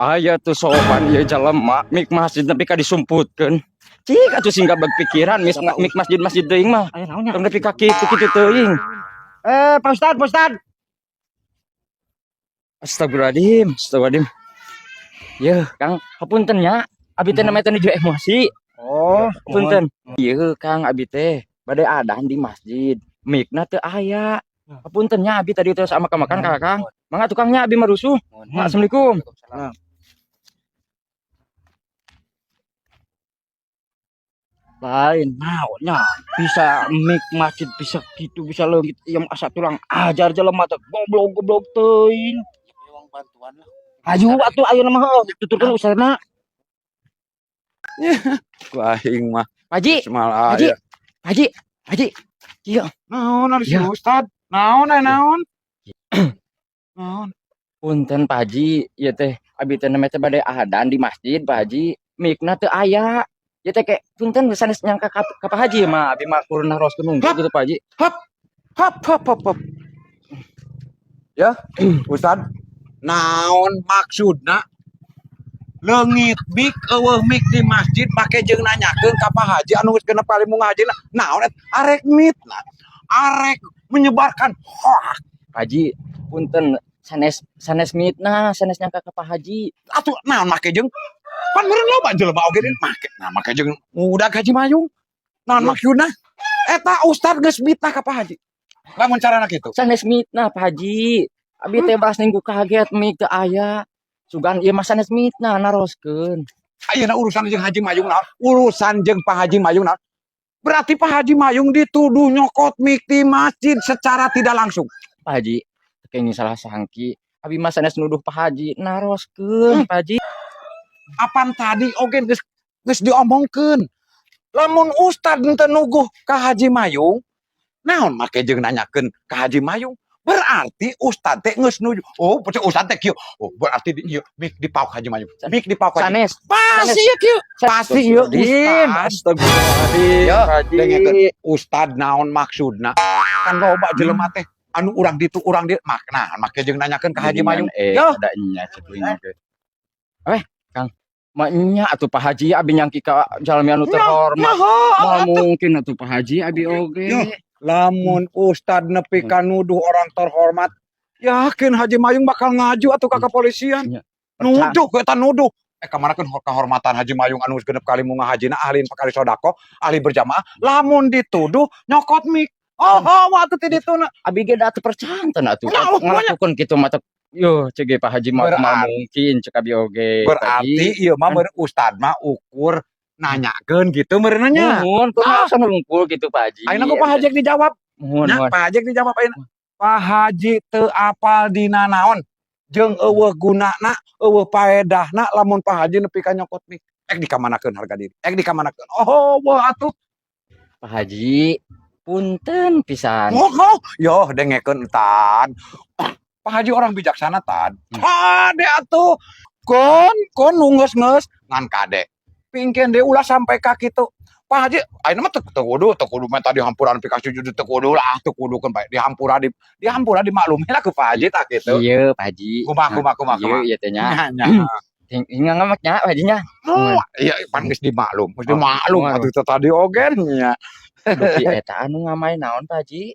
Aya tuh sopan ieu jelema mik masjid nepi ka disumputkeun. Cik atuh sing gablek pikiran mis mik masjid-masjid teuing mah. Aya naonnya? Tong nepi ka kitu kitu teuing. Eh, Pak Ustad, Pak Ustad. Astagfirullahaladzim, astagfirullahaladzim. Yeuh, Kang, hapunten nya. Abi teh namanya teh nuju emosi. Oh, Punten. Ieu Kang, abi teh bade adan di masjid. Mikna teu aya. Hapunten nya, abi tadi teh sama makan ka Kang. Mangga tukangnya, abi mah rusuh. Assalamualaikum. Waalaikumsalam. Lain naonnya bisa mik masjid bisa gitu, bisa leungit ieu asa tulang ajar jelema teh, goblok goblok teuing. Emang bantuan lah. Ayo atuh, ayo mah heuh tuturkeun ustadna. Ku aing mah Haji, semal Haji. aya. Haji, Haji. Iya, Naon ari si Ya. Ustad? Naon aya naon? Naon? Punten, Pak Haji, ieu teh abi teh namanya teh bade adan di masjid, Pak Haji. Mikna teu aya. Ieu teh kayak punten sanes nyangka ka Pak Haji mah, abi mah kurang naroskeun nunggu gitu, Pak Haji. Hop hop hop hop hop. Ya, Ustad. Naon maksudna? Leungit mik, euweuh mik di masjid make jeung nanyakeun ka Pak Haji anu geus genep kali mu ngajina. Naon eta? Arek mitnah. Arek menyebarkan hoak. Pak Haji, punten sanes sanes mitnah, sanes nyangka ka Pak Haji. Atuh naon make jeung pan meureun loba jelema oge deui make. Nah, make jeung ngudag Haji Mayung. Naon maksudna? Eta Ustad geus mitnah ka Pak Haji. Lamun carana kitu. Sanes mitnah, Pak Haji. Abi teh balas ninggu kaget mik teu aya. Sugan ieu mah sanes mitnah naroskeun. Ayeuna urusan jeung Haji Mayung naon? Urusan jeung Pak Haji Mayung naon? Berarti Pak Haji Mayung dituduh nyokot mik di masjid secara tidak langsung. Pak Haji, kayaknya salah sangki. Abi mah sanes nuduh Pak Haji, naroskeun, Pak Haji. Apan tadi oge geus geus diomongkeun. Lamun Ustad henteu nuguh ka Haji Mayung, naon make jeung nanyakeun ka Haji Mayung? Berarti Ustad teh geus nuju. Oh, berarti Ustad teh kieu. Oh, berarti di ieu mik dipaok Haji Mayung. Mik dipaok Haji. Sanes. Pasti ya kieu. Pasti ieu Ustad. Astagfirullahaladzim, Ya, Pak Haji. Dengekeun Ustad naon maksudna? Kan loba jelema teh anu urang ditu urang dieu mak nah make jeung nanyakeun ka Haji Mayung. Eh, Yo. ada nya cetuing oge. Eh, Kang. Maknya atuh Pak Haji, abi nyangki ka jalmi anu terhormat. Moal mungkin atuh, Pak Haji, abi oge. Yo. Lamun Ustad nepi ka nuduh orang terhormat, yakin Haji Mayung bakal ngaju atuh ka kepolisian. Nya. Nuduh eta nuduh. Eh, kamana kan kehormatan Haji Mayung anu geus genep kali mu ngahajina, ahli infak, ahli sodako, ahli berjamaah, lamun dituduh nyokot mik. Oh, oh waktu ti dituna. Abi ge da teu percanten atuh. Nah, oh, Ngalakukeun kitu mah teu. Yo, cek ge Pak Haji mah moal mungkin cek abi oge. Pak Haji. Berarti ieu mah meureun Ustad mah ukur nanyakeun gitu meureun nya. Nuhun, kumaha usah ngumpul gitu, Pak Haji. Ayeuna ku Pak Haji dijawab. Nuhun, Nya, nuhun. Pak Haji dijawab ayeuna. Pak Haji teu apal dina naon jeung euweuh gunana, euweuh paedahna lamun Pak Haji nepi ka nyokot mik. Ek dikamanakeun harga diri? Ek dikamanakeun? Oh, wah atuh. Pak Haji, punten pisan. Oh, oh. Yo, dengekeun tan. Pak Haji orang bijaksana tan. Kade atuh. Kon kon nu geus-geus ngan kade. Pingkeun deui ulah sampai ka kitu. Pak Haji, ayeuna mah teu kudu mah tadi hampuran pika sujud teu kudu lah, teu kudu keun bae dihampura di dihampura dimaklumi lah ku Pak Haji tah kitu. Iya, Pak Haji. Kumaha kumaha kumaha Iya, kumaha. iya teh nya. Nya nya. Hingga ngamak nya, Pak Haji nya. Oh, iya pan geus dimaklum, geus dimaklum Oh, atuh teh tadi oge nya. Dupi eta anu ngamai naon, Pak Haji?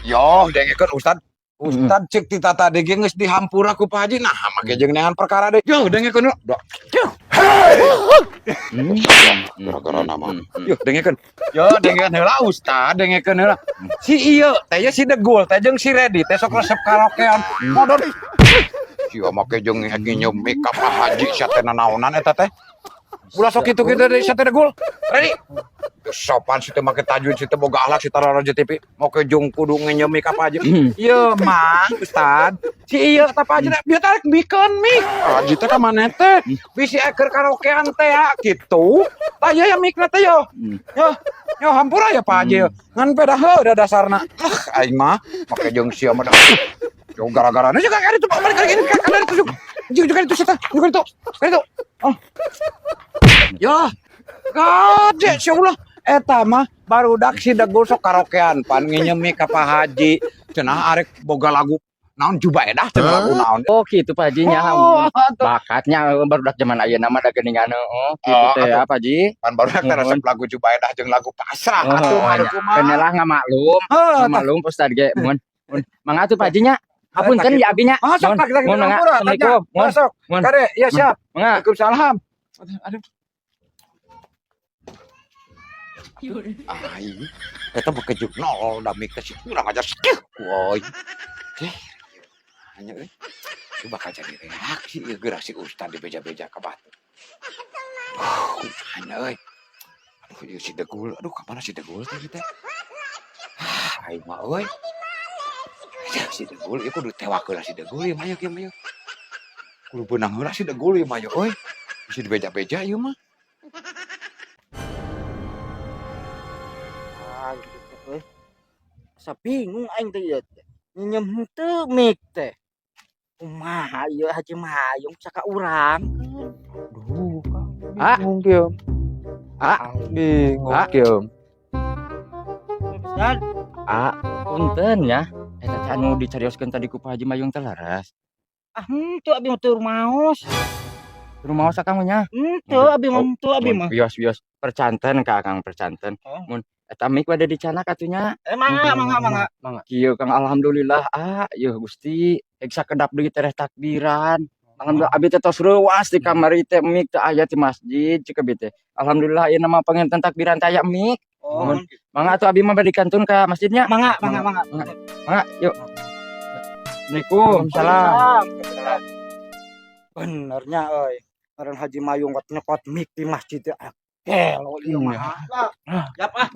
Yo, dengekeun Ustad. Ustad cek ti tadi ge geus dihampura ku Pak Haji, nah make jeung neangan perkara deui. Yo, dengekeun. Yo. Gara-gara nama. Yo, dengekeun. Yo, dengekeun heula Ustad, dengekeun heula. Si ieu teh ye si Degul teh jeung si Redi teh sok resep karaokean. Modon. Sia make jeung nginjem mik ka Pak Haji, sia teh nanaonan eta teh. Ulah sok kitu kitu deui sia teh, Degul. Redi. Sopan si teh make tajwid, si teh boga akhlak, si tara TV make jeung kudu nginjem mik ka Pak Haji. Ieu mah Ustad, si ieu teh Pak Haji bieu tarik bikeun mik. Pak Haji teh ka maneh teh bisi eker karaokean teh ya kitu. Tah ieu ya mikna teh yo. Yo, yo hampura ya Pak Haji. Ngan peda heuh da dasarna. Ah, aing mah make jeung sia mah. Yo gara-gara ini juga kan itu balik lagi ini kan itu juga juga itu juga juga itu juga itu. Oh. Ya. Gade sia ulah. Eta mah barudak si Degul sok karaokean pan nginjem mic ka Pak Haji. Cenah arek boga lagu naon, Jubaedah cenah, lagu naon. Oh, gitu, Pak Haji nya. Oh, atuh. Bakatnya barudak zaman ayeuna mah da geuningan, oh gitu Oh, teh atuh. ya, Pak Haji. Pan barudak teh resep Mohon. Lagu Jubaedah jeung lagu pasrah Oh, atuh nya. atuh kumaha. Keun lah, ngamaklum. Heuh, tah. Ngamaklum Ustad ge, mun. Mun. Mangga atuh, Pak Haji nya. Hapunten ya abi nya. Ah, sok Mun, tak tak mun, mangga. hampura, tanya. Assalamualaikum. Mun, Masuk. mun. Kade, ya siap. Mangga. Waalaikumsalam. Aduh. Aing, eta mah kejuk nol da mic teh si kurang ajar sakieu. Woi. Eh, hanya euy. Itu bakal jadi reaksi ieu geura si ustad dibeja-beja ka batur. Duh, hanya euy. Aduh, ieu si Degul. Aduh, ka mana si Degul teh teh? Ah, aing mah euy. Ya, si Degul ieu kudu tewak heula si Degul ieu mah, ieu mah ieu. Kudu beunang heula si Degul ieu mah ieu euy. Bisa dibeja-beja ieu mah. Ah, gitu teh euy. Asa bingung aing teh ieu teh. Nginjem henteu mic teh. Kumaha ieu Haji Mayung saka urang? Duh, Ah. bingung kieu. Ah. Bingung Ah. kieu. Ustad, Ah, punten ya. Eta teh anu dicarioskeun tadi ku Pak Haji Mayung teh leres? Ah, henteu, abi mah teu rumaos. Rumaos akang mah nya. Henteu, abi mah henteu, abi Mun mah. Wios wios percanten ka Akang, percanten. Oh. Mun eta mic bade dicanak atuh nya. Eh, mangga, mangga, mangga. Mangga. Kieu, Kang, alhamdulillah, ah, yeuh Gusti, ek sakedap deui tereh takbiran. Alhamdulillah abi teh tos reuas di kamari teh, mic teh aya di masjid cek abi teh. Alhamdulillah ieu mah panginten takbiran teh aya mic. Oh, Mun. Mangga atuh, abi mah bade kantun ka masjidnya. Mangga, mangga, mangga. Mangga, yuk. Assalamualaikum. Salam. Benernya euy. Ngaran Haji Mayung nyokot mic di masjid teh. Ah, gelo ieu mah. Lah, yap ah.